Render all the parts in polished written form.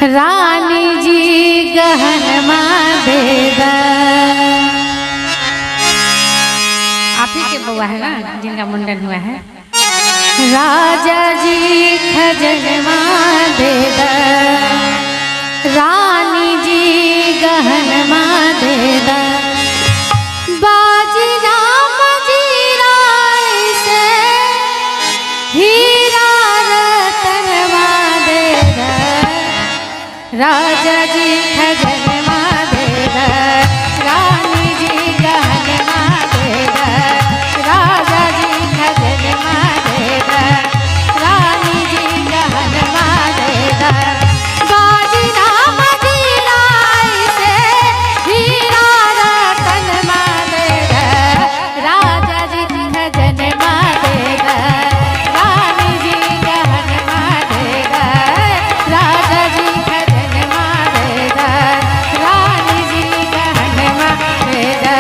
रानी जी गहनमा दे दा। आप ही के बउआ है ना जिनका मुंडन हुआ है। राजा जी खजनमा दे दा, रानी जी गहनमा दे दा। बाजी राम जी राय से हीरा रतनवा दे दा, राजा जी खजनमा दे दा, रानी जी गहनमा दे दा। राजा जी खजनमा दे दा, रानी जी गहनमा दे दा। बाजी राम जी राय से हीरा रतनमा दे दा, राजा जी खजनमा दे दा, रानी जी गहनमा दे दा। राजा जी खजनमा दे दा, रानी जी गहनमा दे दा।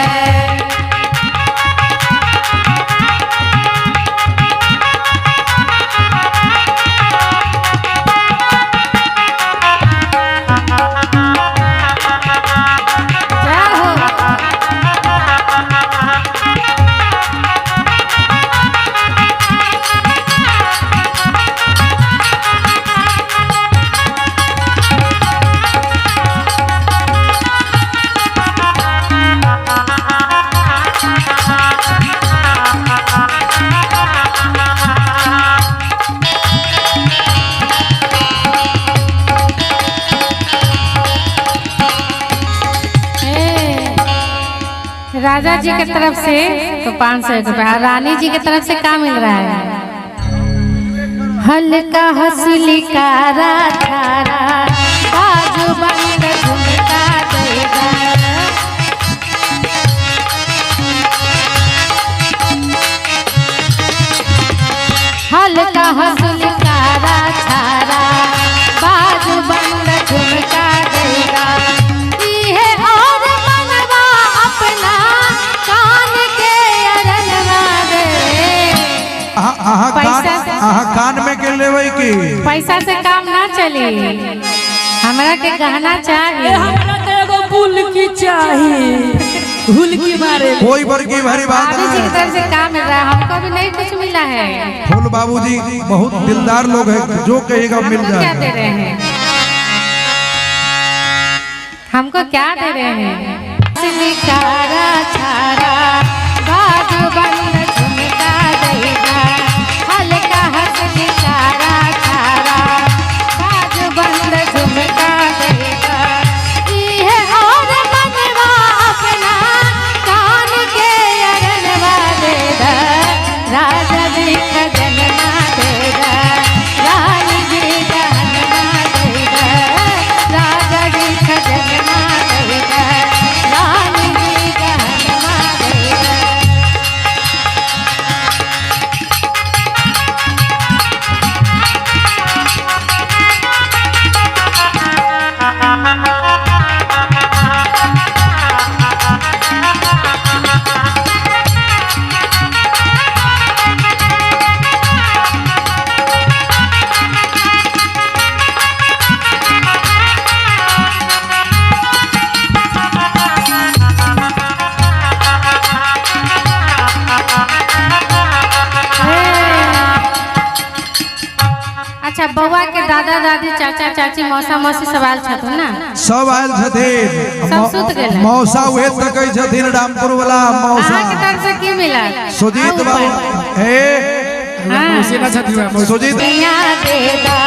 जय हो। ए, राजा जी के तरफ से तो 500 रुपया, रानी जी के तरफ से क्या मिल रहा है? हल्का हंसली कारा थारा, बाजू बंद झुमका देगा। हल्का हंसली कारा छारा, बाजू बंद झुमका देगा। इहे और मनवा अपना कान के अरनवा दे। अहाँ अहाँ कान पैसा से- अहाँ कान में के लेबै की? पैसा से काम ना चली, हमरा के गहना चाहिए। हमरा के एगो बुलकी चाही, हुलकी मारे। कोई बड़की भारी बात भाभी जी की नहीं। तरफ से क्या मिल रहा है? हमको भी नहीं कुछ मिला है। फूल बाबूजी बहुत दिलदार लोग हैं, जो कहेगा मिल हमको क्या दे जाएगा। रहे हैं? हमको क्या दे रहे हैं? सिलिकारा छारा, बाजू बंद झुमका देगा। हल्का हसलिकारा छारा, बाजू बंद झुमका देगा। इहे और मनवा अपना कान के अरनवा दे दा, राजा जी खजनमा दे दा, रानी जी गहनमा दे दा। राजा जी खजनमा दे दा, रानी जी गहनमा दे दा। अच्छा, बउआ के दादा दादी चाचा चाची मौसा मौसी सब आयल छथुन ना? सब आयल छथिन। सब सुत गेलै। मौसा उहे तकै छथिन, रामपुर वाला मौसा। अहाँ के तरफ से की मिला? सुजीत बाबू हे। हाँ। सुजीत। धनिया दे दा,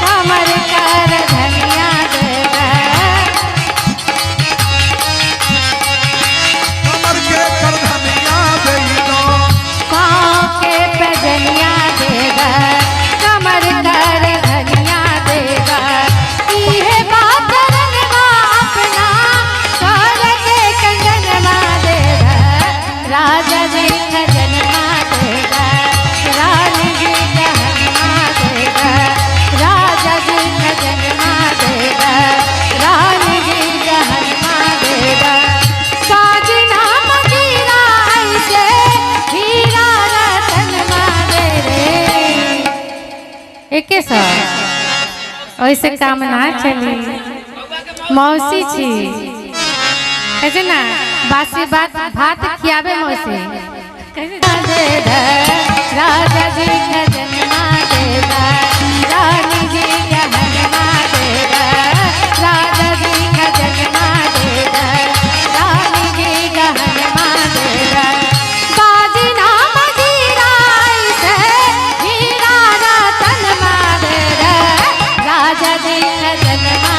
कमर कर धनिया दे दा। कमर के कर धनिया दे दो। पाँव के पैजनिया दे दा, कमर कर धनिया दे दा। इहे बात रंगवा अपना कर के कंगनवा दे दा, राजा जी खजनमा दे दा, रानी जी गहनमा दे दा। राजा जी खजनमा दे दा, रानी जी गहनमा दे दा। बाजना मजीरा ऐसे हीरा रतन मारे रे। एके सौ। ऐसे काम ना चली। मौसी छी कैसे ना बासी बात भात खियाबे मौसी कैसे दे दे, राजा जी खजनमा दे दे, रानी जी गहनमा दे दे, राजा जी खजनमा दे दे, रानी जी गहनमा दे दे। बाजी ना मजीराई से हीरा रतन मा दे दे, राजा जी खजनमा।